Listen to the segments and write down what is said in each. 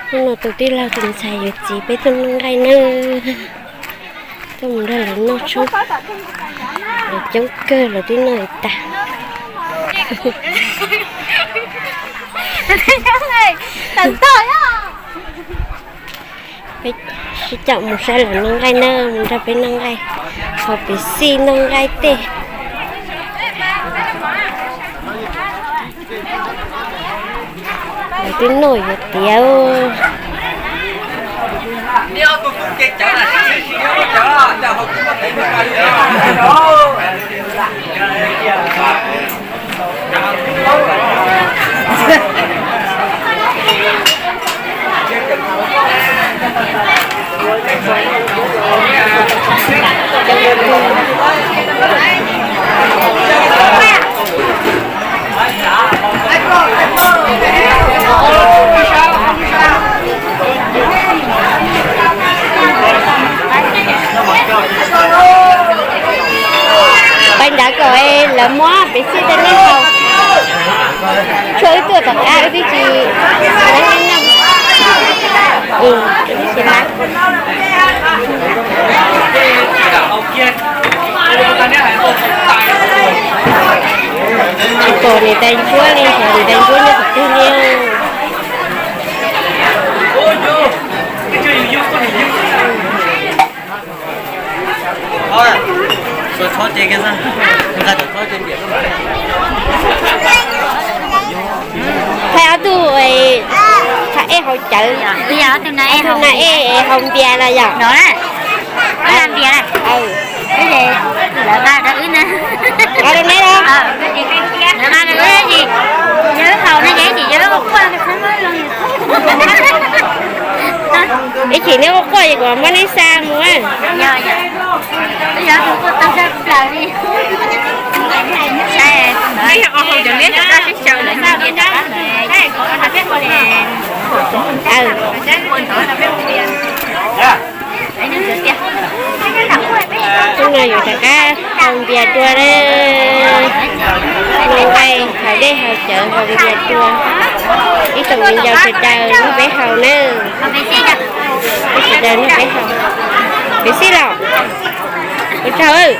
Hnub no tus tij laug tus ntxhais yuav txiv peb tuaj noj nqaij nawb. Tuaj mus nrog lawv noj tshoob, lawv coob kawg lawv twb noj tag. Peb sib caum mus saib lawv noj nqaij nawb, mus nrog peb noj nqaij, haus pes xij noj nqaij tej. Lawv twb noj yuav tiav. Pais nrad kom lawv muab pes xij tej nej haus. Tshuav wb tuaj tom qab wb twb tsis, wb twb tsis lab. Tsis pom niam tais ntsuab li, niam tais ntsuab nyob qhov twg li. Thaij ob tug, ej haus cawv, tus na ej haus npias los yom. Ib chim neb ua quaj ces kuv muab neb xa mus. Hnub no yuav rov qab haus npias dua, noj nqais, haus dej haus cawv haus npias dua. Ib tsoom viv ncaus sawv daws nrog peb haus nawb. Sawv daws nrog peb haus. Pes xij los? Ua tsaug.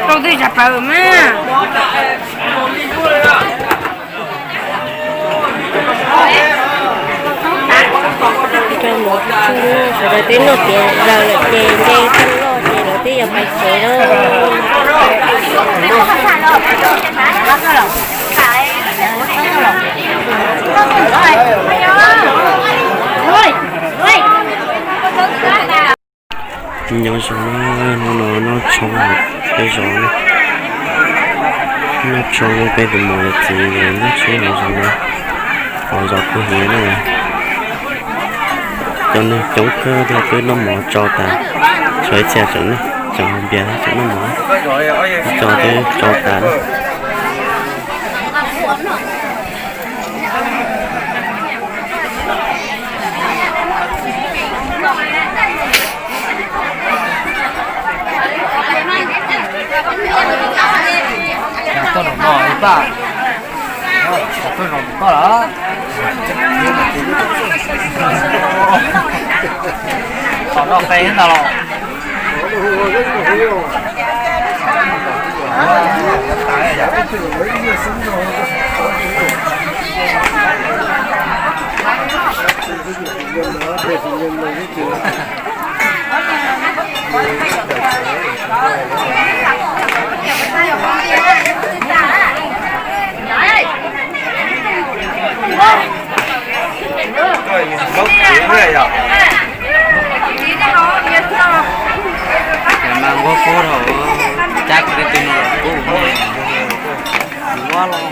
Rau twg tsis paub mas. Rau mus tsuag, sawv daws twb noj tiav zaws lawm ces nce toj loj ces lawv twb yuav pais tsev lawm. Nyob zoo, hnub no noj tshoob peb zos na. Noj tshoob peb tus muam tus txiv noj tshoob hauv zos no, hauv zos Kuj Hiav na. Cov neeg coob kawg thiaj twb noj mov tso tas, tshuav ib txhia tseem, tseem haus npias tseem noj mov, tso twb tso tas na. Tuaj zaum no, tuaj zaum koj lawm. Tom no qe ntag los. Mas nquag Pub rau cab kuv tej tug no los pub kuv ne. Yuav los.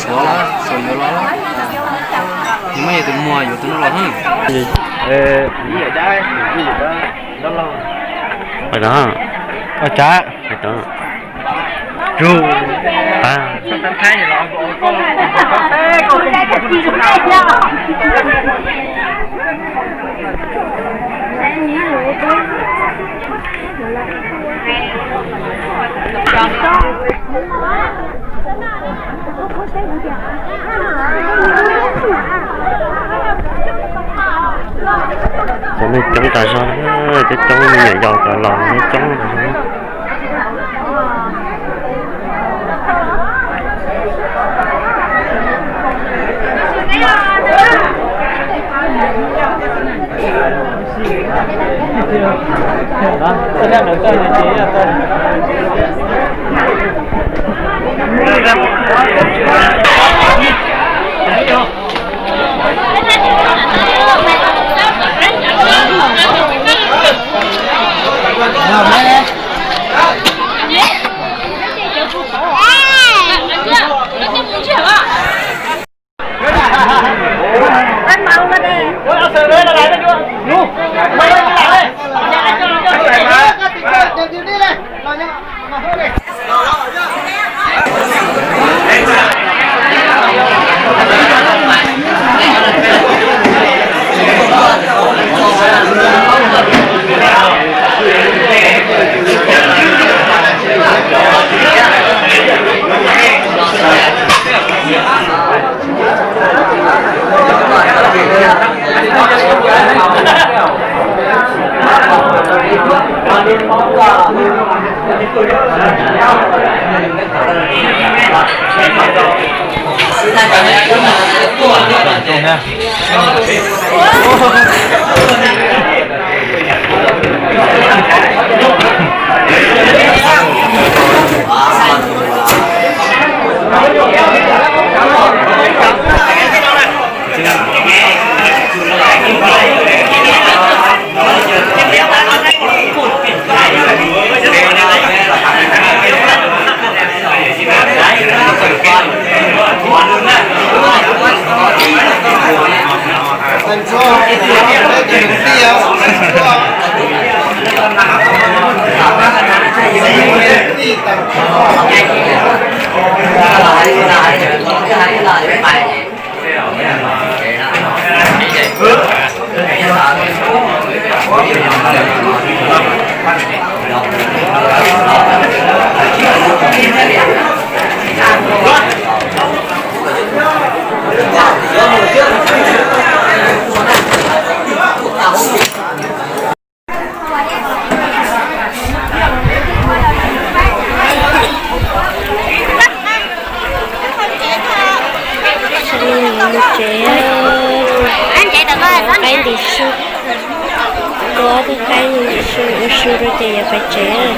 Suav los, Suav yuav los. Nws muaj yog tus muag yuav tus no los. Pais no, ua cas? Pais no. Rub, pab. Cov neeg coob tas zog, coob coob, me nyuam yaus cov laus coob tas zog. Sawv daws mus tsev, qaib ntim su, tua ob tug qaib ntim su ua su rau ces yuav pais tsev.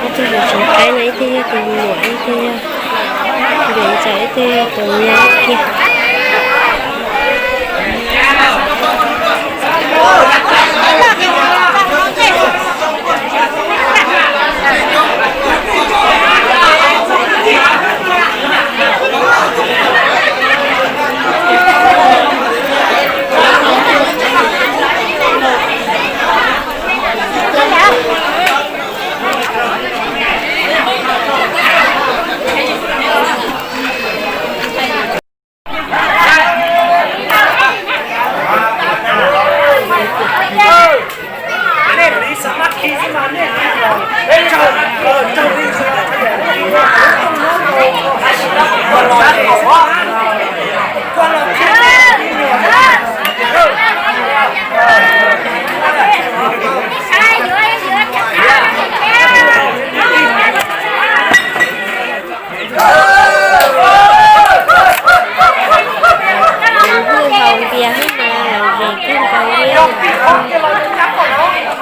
Ob tug tsev qaib no ib tug yog tus muam, ib tug yog tus ntxhais, ib tug yog tus nyab kiag. Haus npias hab mas los zes kawg nkaus li.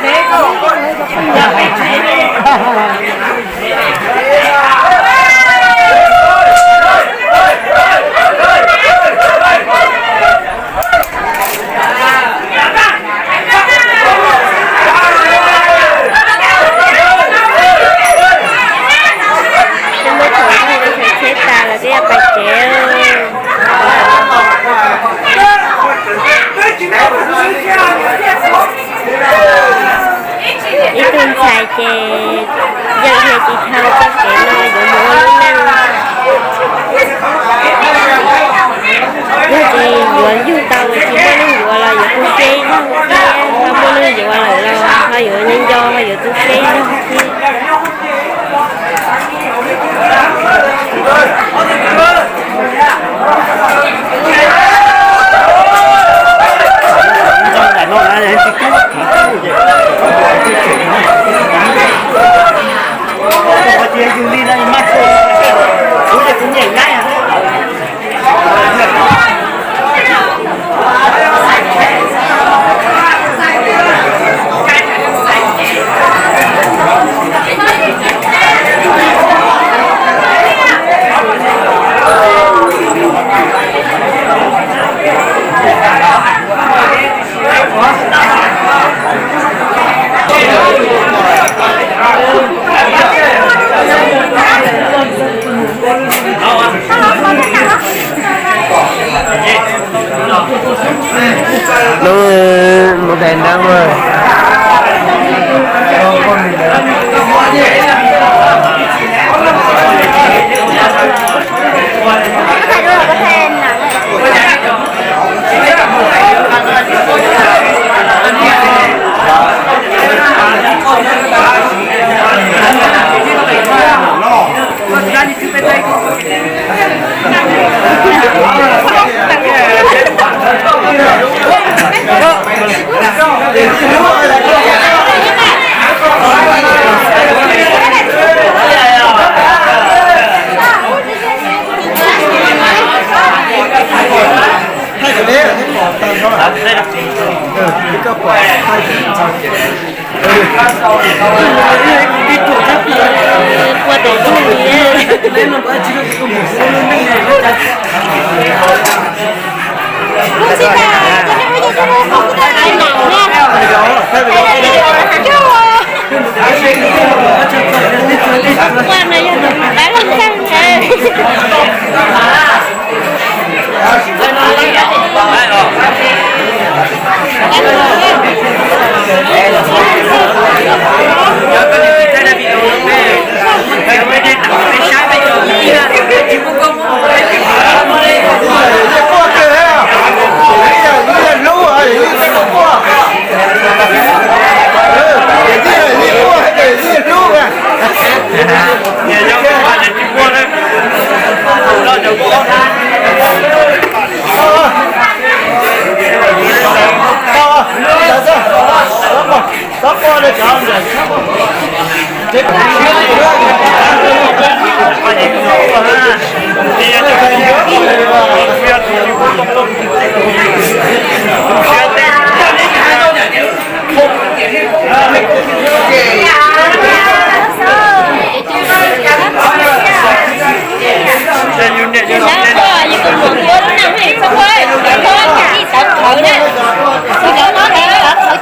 Tsheb tas lawm, twb yuav pais tsev. Ib tug ntxhais ces yeej hais tias dhau txoj kev no yuav mus ua lub neej. Yog tias yuav yug tau tsis muaj neeg yuav los yuav tu siab ib zaug thiab, ho muaj neeg yuav lawm los ho yuav nco nco, ho yuav tu siab ib zaug thiab. Lub mus tais nab.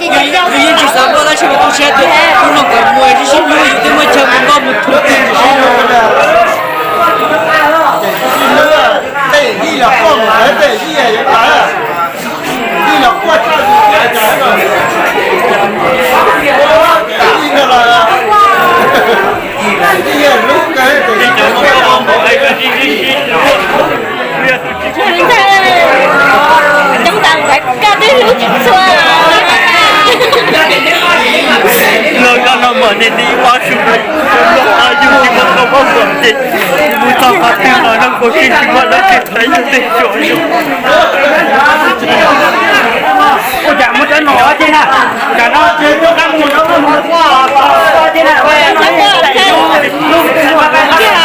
Yeej tsis xav noj tab sis mas tu siab tias kuv los kom muaj sib hlub yus twb muaj chaw mus noj mus thum. Coob ntawd koj twb hlub tsis txhua. Los koj no mas nej tib vaj su los yus tsis muaj koj pab kom ces mus txog qhov twg los noj kua kiag tsis muaj dab tsi txhais yus tej suav yus. Ua cas muaj cov no thiab na, cas no tuaj qab mus no mus quaj thiab na. Ua cas no thiab na, ua cas no thiab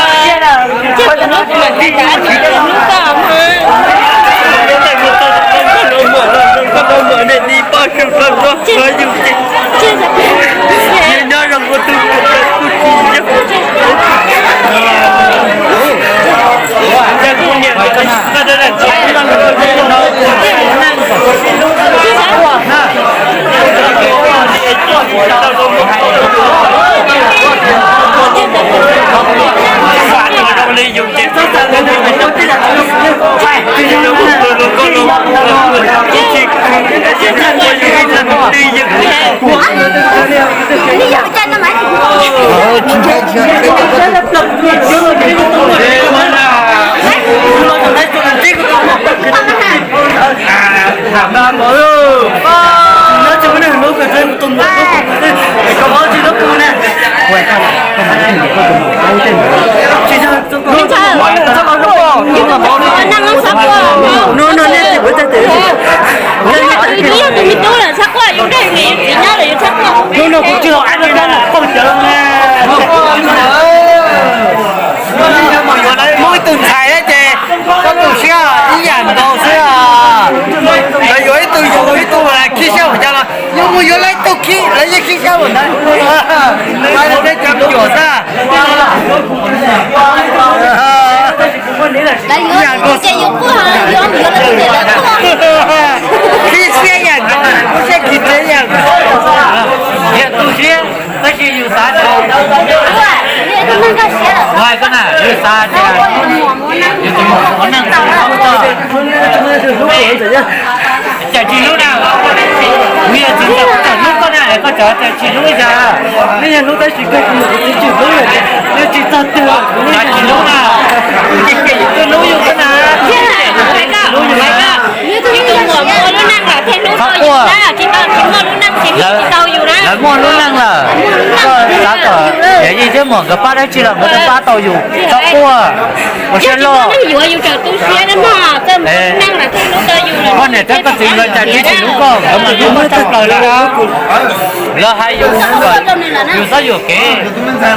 na. Muaj ib tug ntxhais ces koj tu siab ib yam nkaus xwb. Lawv yuav ib tug yus ib tug khib siab ua cas los yus mus yuav lawv ib tug khib lawv yeej khib siab ua ntawd. Lawv yuav ces yus kuj yuav, yuav ces lawv kuj khib siab ib yam nkaus, khib siab ib yam nkaus. Yog tu siab tab sis yus xav tias, hais koj na, yus xav tias yus tus muam ua neej tau txog, cas tsis hlub na. Kuv yog txiv ntxawm kuv txawm hlub koj na, koj tseem tias tsis hlub li cas. Nej yog hlub tab sis koj tsis hlub, nej tsis txog twg, cas tsis hlub na. Ces yus twb hlub yus xwb na. Hlub yus na. Ib tug muam muaj lub neej lawm thiaj hlub tau yus na, tsis tau, tsis muaj lub neej ces hlub tsis tau yus na. Lawv muaj lub neej lawm, koj xav kom yawm yij thiab muam nkawd pab dab tsi los nkawd twb pab tau yus, txhob quaj. Ua siab loj. Yuav yus tseem tu siab na mog, txawj muaj lub neej lawm thiaj hlub tau yus. Poj niam thiab koj txiv nkawd cas tsis hlub koj, nkawd mus hlub koj tshaj plaws li na. Lawv hais yus, yus txhob yuam kev,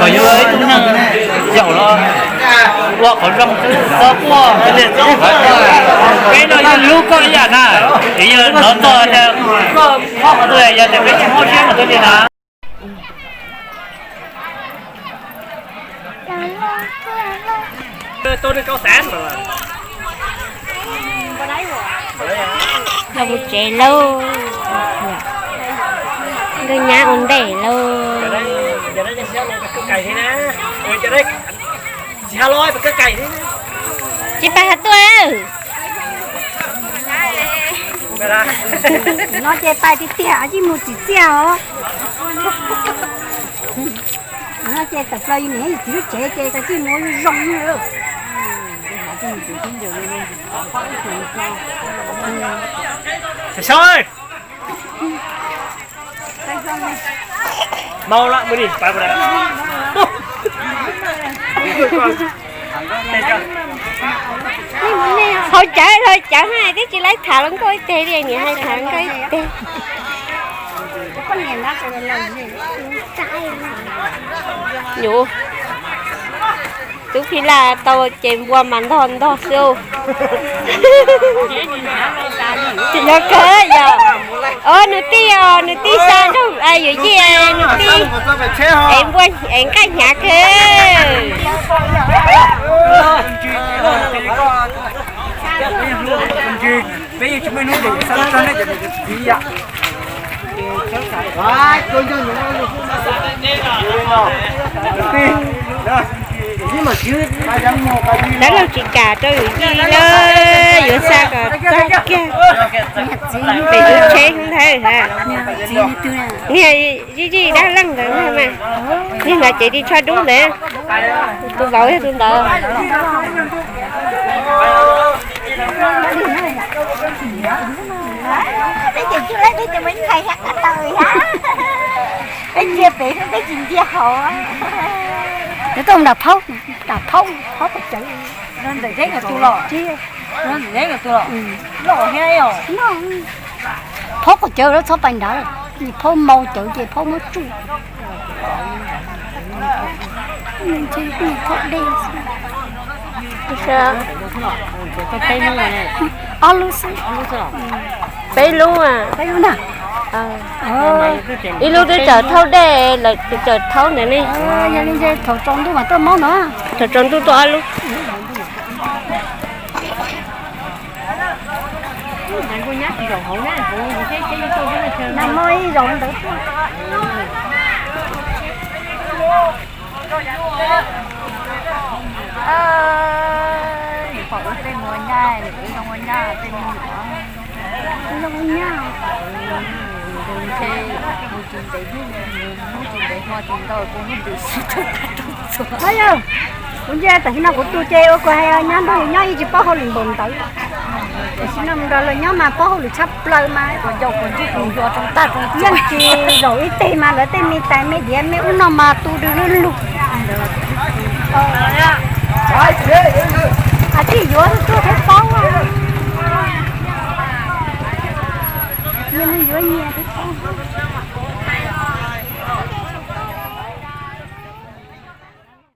kom yus ib tug neeg yaum los ua qhov zoo xwb, txhob quaj. Peb no yeej hlub koj ib yam na, es yog hnov txog tias koj mob qhov twg, yog tias peb tsis mob siab qhov twg li na. Los kuv tsev lauj, nkawd nyab ua ntej lauj. Tsis pais has tuaj. No ces pais tiag tiag, tsis mus txim txiaj os. No ces tawm plaws yus niam yus txiv lub tsev ces koj cia li mus zoo zoo. Mau lawm, mus dim pais puas dab. Hauv cawv, hauv cawv hais twb tsis laib tham hluas nkauj ib teg li, niam hais tham hluas nkauj ib teg. Nyuv, tub Phij Laj tau ces npua mas ntog ntog xwb. Tsis yog kawg yog, o, nws tij os, nws tij xa nrog yuav yij, nws tij ev npua ev nqaij hnyav kawg. Dab laug tsis kam rau yus yij lawm, yuav xa kom txog kiag pem lub tsheb ntawd ha. Niag zij zij dab laug ntawd mas, niag ntawd cev ris tsho dub ntawd, tus vauv yog tus ntawd. Peb cia pem peb tsis ntsia hauv. Peb tuaj nram phaub, nram phaub, phaub quav cawv. Ntawm zeb nkawd tus los, ntawm zeb nkawd tus los, loj thiab os. Phaub quav cawv lawv txhob pais nrad, phaub mau cawv ces phaub muab tsuj. Phaub dej. Ob lub xwb. Peb lub, peb lub na. Ib lub twb tsaws thaub dej, lawv tsaws thaub ntawd ne. Yog li ntawd thaum tsaus ntuj mas tuaj maub no. Thaum tsaus ntuj tuaj ob lub. Nag hmo ib zaug ntawd tuaj. Pom ua tej mus ua nyab, ua zoo ua nyab tej mus. Kuv yog kuv nyob. Mus tsis ntev, mus tsis ntev hmo tsis ntau, kuv mus ntws sib rau tag rau txhua. Yog, kuv ntsia tam sim no kuv tus ces ua kuv hais nyob nrog lawv nyob yeej tsis paub hauj lwm npaum ntawd. Tam sim no mus nrog lawv nyob mas paub hauj lwm tshaj plaws mas. Yeej tsis zaum ib teg mas lawv tej me tais me diav me ub no mas tu dw lug lug. Tsis yuav tuaj thiab paub. Nyias mus yuav nyias thiab paub.